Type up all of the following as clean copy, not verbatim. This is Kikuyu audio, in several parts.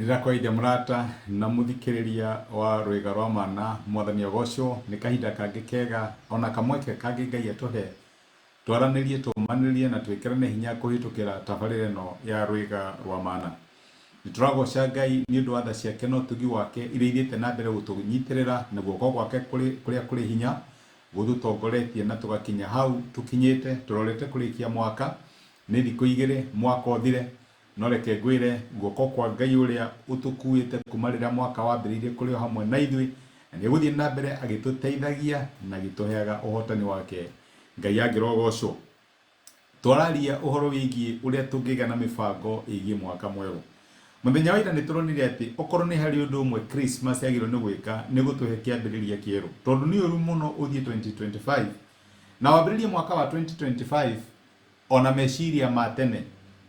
Nĩndakwaithia mũrata na mũthikĩrĩria wa rwĩga rwa mana, mwathani agocwo nĩ kahinda kangĩ kega ona kamweke kangĩ Ngai atũhe twaranĩrie tũmanĩrie na twĩkĩrane hinya kũhĩtũkĩra tabarĩra ĩno ya rwĩga rwa mana. Nĩtũragoca Ngai nĩ ũndũ wa tha ciake na ũtugi wake iria ithiĩte na mbere gũtũnyitĩrĩra na guoko gwake kũrĩa kũrĩ hinya gũtũtongoretie na tũgakinya hau tũkinyĩte tũrorete kũrĩkia mwaka. Nĩ thikũ igĩrĩ mwaka ũthire. No reke ngwĩre, guoko kwa Ngai ũrĩa ũtũkuuĩte kuuma rĩrĩa mwaka wambĩrĩirie kũrĩ o hamwe na ithuĩ, na nĩ egũthiĩ na mbere agĩtũteithagia na agĩtũheaga ũhootani wake. Ngai angĩrogoocwo. Twararia ũhoro wĩgiĩ ũrĩa tũngĩgĩa na mĩbango ĩgiĩ mwaka mwerũ. Mũthenya wa ira nĩ tũronire atĩ okorwo nĩ harĩ ũndũ ũmwe Christmas yagĩrĩirwo nĩ gwĩka nĩ gũtũhe kĩambĩrĩria kĩerũ. Tondũ nĩ ũru mũno ũthiĩ 2025 na wambĩrĩrie mwaka wa 2025 o na meciria ma tene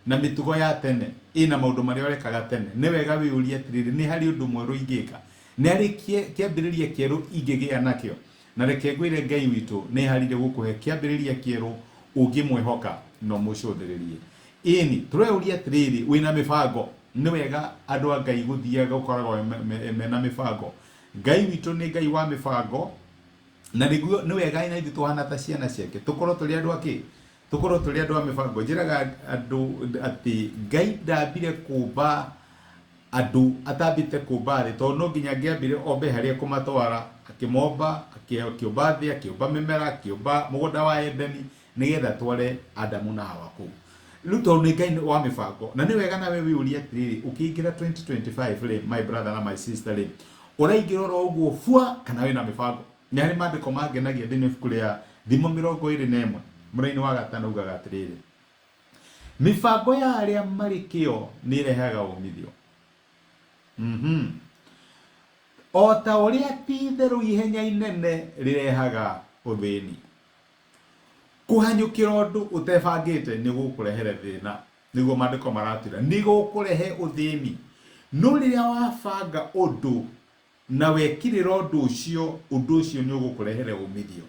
na mĩtugo ya tene ĩna maũndũ marĩa ũrekaga tene, nĩ wega wĩyũrie atĩrĩrĩ, nĩ harĩ ũndũ mwerũ ingĩka? Nĩ harĩ kĩambĩrĩria kĩerũ ingĩgĩa nakĩo? Na reke ngwĩre Ngai witũ nĩ eharĩirie gũkũhe kĩambĩrĩria kĩerũ ũngĩmwĩhoka na ũmũcũthĩrĩrie. Ĩni, tũreyũria atĩrĩrĩ, wĩna mĩbango? Nĩ wega andũ a Ngai gũthiaga gũkoragwo mena mĩbango. Ngai witũ nĩ Ngai wa mĩbango, na nĩguo nĩ wega na ithuĩ tũhana ta ciana ciake tũkorwo tũrĩ andũ akĩ tũkorwo tũrĩ andũ a mĩbango. Njĩraga andũ atĩ Ngai ndambire kũmba andũ atambĩte kũmba thĩ, tondũ no nginya angĩambire ombe harĩa ekũmatwara, akĩmomba, akĩũmba thĩ, akĩũmba mĩmera, akĩũmba mũgũnda wa Edeni, nĩgetha atware Adamu na Hawa kũu. Rĩu tondũ nĩ Ngai wa mĩbango, na nĩ wega nawe wĩyũrie atĩrĩrĩ, ũkĩingĩra 2025 rĩ, my brother na my sister rĩ, ũraingĩra oro ũguo bua kana wĩna mĩbango? Nĩ harĩ maandĩko mangenagia thĩinĩ wa ibuku rĩa Thimo 21, mũraini wa gatano ugaga atĩrĩrĩ, Mĩbango ya arĩa marĩ kĩyo nĩ ĩrehaga uumithio. O ta ũrĩa ti-itherũ ihenya inene rĩrehaga ũthĩni. Kũhanyũkĩra ũndũ ũtebangĩte nĩ gũkũrehere thĩna, nĩguo maandĩko maratwĩra, nĩ gũkũrehe ũthĩni. No rĩrĩa wabanga ũndũ na wekirĩra ũndũ ũcio, ũndũ ũcio nĩ ũgũkũrehere umithio.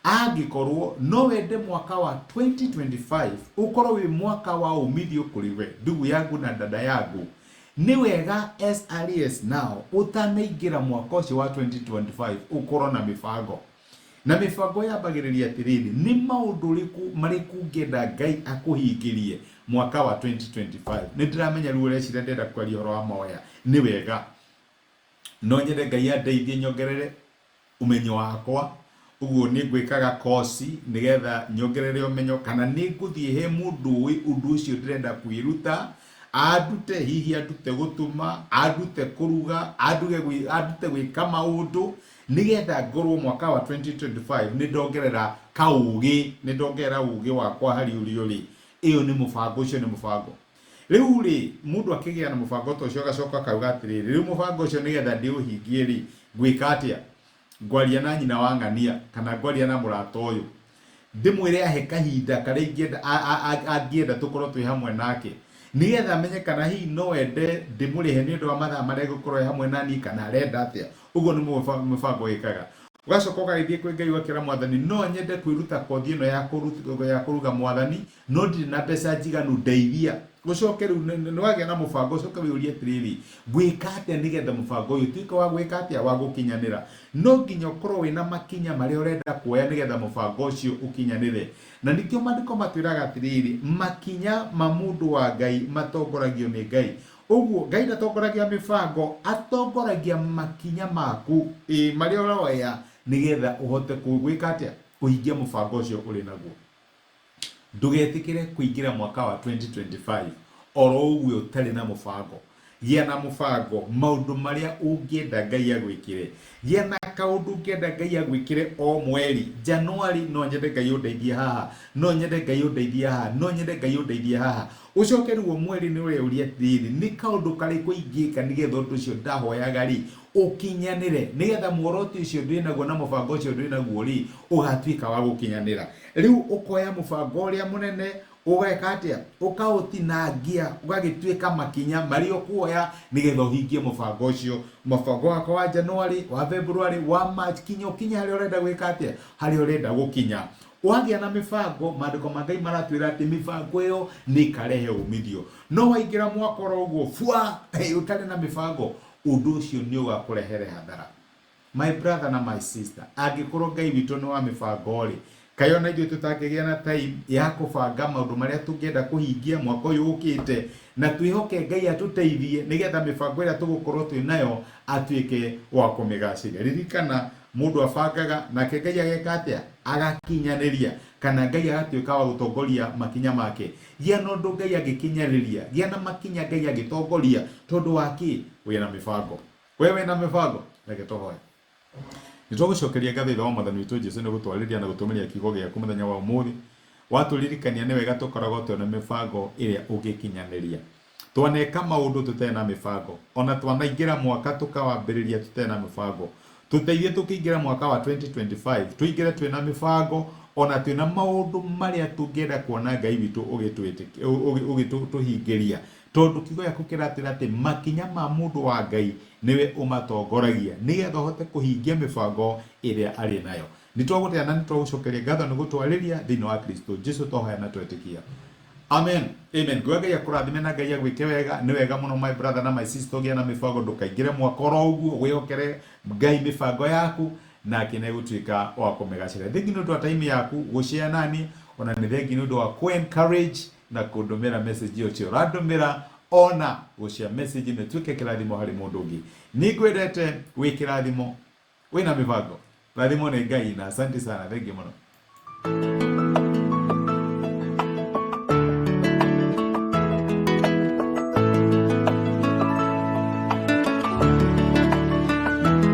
Angĩkorwo no wende mwaka wa 2025 ũkorwo wĩ mwaka wa umithio kũrĩ we, ndugu yangu na dada yangu, nĩ wega as early as now ũtanaingĩra mwaka ũcio wa 2025 ũkorwo na mĩbango. Na mĩbango yambagĩrĩria atĩrĩrĩ, nĩ maũndũ ũrĩkũ marĩkũ ũngĩenda Ngai akũhingĩrie mwaka wa 2025? Nĩ ndĩramenya rĩu ũreciria ndĩrenda kwaria ũhoro wa mahoya. Nĩ wega. No nyende Ngai andeithie nyongerere ũmenyo wakwa, ũguo nĩ ngwĩkaga koci nĩgetha nyongerere ũmenyo, kana nĩ ngũthiĩ he mũndũ ũĩ ũndũ ũcio ndĩrenda kwĩruta, andute, hihi andute gũtuma, andute kũruga, andute gwĩka maũndũ, Nĩgetha ngorwo mwaka wa 2025 nĩ ndongerera kaũgĩ, nĩ ndongerera ũgĩ wakwa harĩ ũrĩa ũrĩ. Ĩyo nĩ mũbango, ũcio nĩ mũbango. Rĩu rĩ, mũndũ akĩgĩa na mũbango ta ũcio agacoka akauga atĩrĩrĩ, rĩu mũbango ũcio nĩgetha ndĩũhingie rĩ, ngwĩka atĩa? Ngwaria na nyina wa ng'ania kana ngwaria na mũrata ũyũ ndĩmwĩre ahe kahinda karĩa ingĩenda angĩenda tũkorwo twĩ hamwe nake nĩgetha menye kana hihi no ende ndĩmũrĩhe nĩ ũndũ wa mathaa marĩa egũkorwo e hamwe na niĩ kana arenda atĩa. Ũguo nĩ mũbango wĩkaga. Ũgacoka ũgagĩthiĩ kwĩ Ngai ũgakĩra Mwathani no nyende kwĩruta kothi ĩno ya kũruga Mwathani no ndirĩ na mbeca njiganu ndeithia. Ũcoke rĩu nĩ wagĩa na mũbango ũcoke wĩyũrie atĩrĩrĩ, ngwĩka atĩa nĩgetha mũbango ũyũ ũtuĩke wa gwĩka atĩa, wa gũkinyanĩra. No nginya ũkorwo wĩna makinya marĩa ũrenda kuoya nĩgetha mũbango ũcio ũkinyanĩre. Na nĩkĩo maandĩko matwĩraga atĩrĩrĩ, makinya ma mũndũ wa Ngai matongoragio nĩ Ngai. Ũguo Ngai ndatongoragia mĩbango, atongoragia makinya maku, ĩĩ, marĩa ũroya nĩgetha ũhote gwĩka atĩa? Kũhingia mũbango ũcio ũrĩ naguo. Ndũgetĩkĩre kũingĩra mwaka wa 2025 oro ũguo ũtarĩ na mũbango. Gĩa na mũbango, maũndũ marĩa ũngĩenda Ngai agwĩkĩre. Gĩa na kaũndũ ũngĩenda Ngai agwĩkĩre o mweri. January no nyende Ngai ũndeithie haha, no nyende Ngai ũndeithie haha, no nyende Ngai ũndeithie haha. Ũcoke rĩu o mweri nĩ ũreyũria atĩrĩrĩ, nĩ kaũndũ karĩkũ ingĩka nĩgetha ũndũ ũcio ndahoyaga rĩ, ũkinyanĩre, nĩgetha muoroto ũcio ndĩ naguo na mũbango ũcio ndĩ naguo rĩ, ũgatuĩka wa gũkinyanĩra. Rĩu ũkoya mũbango ũrĩa mũnene, ũgeka atĩa? Ũkaũtinangia, ũgagĩtuĩka makinya marĩa ũkuoya nĩgetha ũhingie mũbango ũcio. Mũbango wakwa wa January, wa February, wa March, kinya ũkinye harĩa ũrenda gwĩka atĩa? Harĩa ũrenda gũkinya. Wagĩa na mĩbango, maandĩko ma Ngai maratwĩra atĩ mĩbango ĩyo nĩ ĩkarehe umithio. No waingĩra mwaka oro ũguo bua, ũtarĩ na mĩbango, ũndũ ũcio nĩ ũgakũrehere hathara. My brother na my sister, angĩkorwo Ngai witũ nĩ wa mĩbango-rĩ, kaĩ ona ithuĩ tũtangĩgĩa na time ya kũbanga maũndũ marĩa tũngĩenda kũhingia mwaka ũyũ ũkĩte, na twĩhoke Ngai atũteithie nĩgetha mĩbango ĩrĩa tũgũkorwo twĩ nayo atuĩke wa kũmĩgacĩria. Ririkana, mũndũ abangaga nake Ngai ageka atĩa? Agakinyanĩria, kana Ngai agatuĩka wa gũtongoria makinya make. Gĩa na ũndũ Ngai angĩkinyanĩria, gĩa na makinya Ngai angĩtongoria, tondũ wa kĩ? Wĩna mĩbango. We wĩna mĩbango? Reke tũhoe. Nĩ twagũcokeria ngatho Ithe wa Mwathani witũ Jesu nĩ gũtwarĩria na gũtũmĩria kiugo gĩaku mũthenya wa ũmũthĩ. Watũririkania nĩ wega tũkoragwo twĩna mĩbango ĩrĩa ũngĩkinyanĩria. Twaneka maũndũ tũtarĩ na mĩbango, ona twanaingĩra mwaka tũkawambĩrĩria tũtarĩ na mĩbango. Tũteithie tũkĩingĩra mwaka wa 2025, tũingĩre twĩna mĩbango, ona twĩna maũndũ marĩa tũngĩenda kuona Ngai witũ ũgĩtũhingĩria. Tondũ kiugo gĩaku kĩratwĩra atĩ makinya ma mũndũ wa Ngai nĩwe ũmatongoragia nĩgetha ũhote kũhingia mĩbango ĩrĩa arĩ nayo. Nĩ twagũtĩa na nĩ twagũcokeria ngatho nĩ gũtwarĩria thĩinĩ wa Kristo Jesu twahoya na twetĩkia. Amen. Amen. Nguga Ngai akũrathime na Ngai agwĩke wega. Nĩ wega mũno my brother na my sister ũgĩe na mĩbango ndũkaingĩre mwaka oro ũguo wĩhokere Ngai mĩbango yaku nake nĩ egũtuĩka wa kũmĩgacĩra. Thengi nĩ ũndũ wa time yaku gũshare nani ona nĩ thengi nĩ ũndũ wa kũ encourage na kũndũmĩra message ĩyo ũcio ũrandũmĩra ona gũshare message ĩno ĩtuĩke kĩrathimo harĩ mũndũ ũngĩ. Nĩ ngwendete wĩ kĩrathimo wĩna mĩbango. Rathimwo nĩ Ngai na asante sana. Thengi mũno.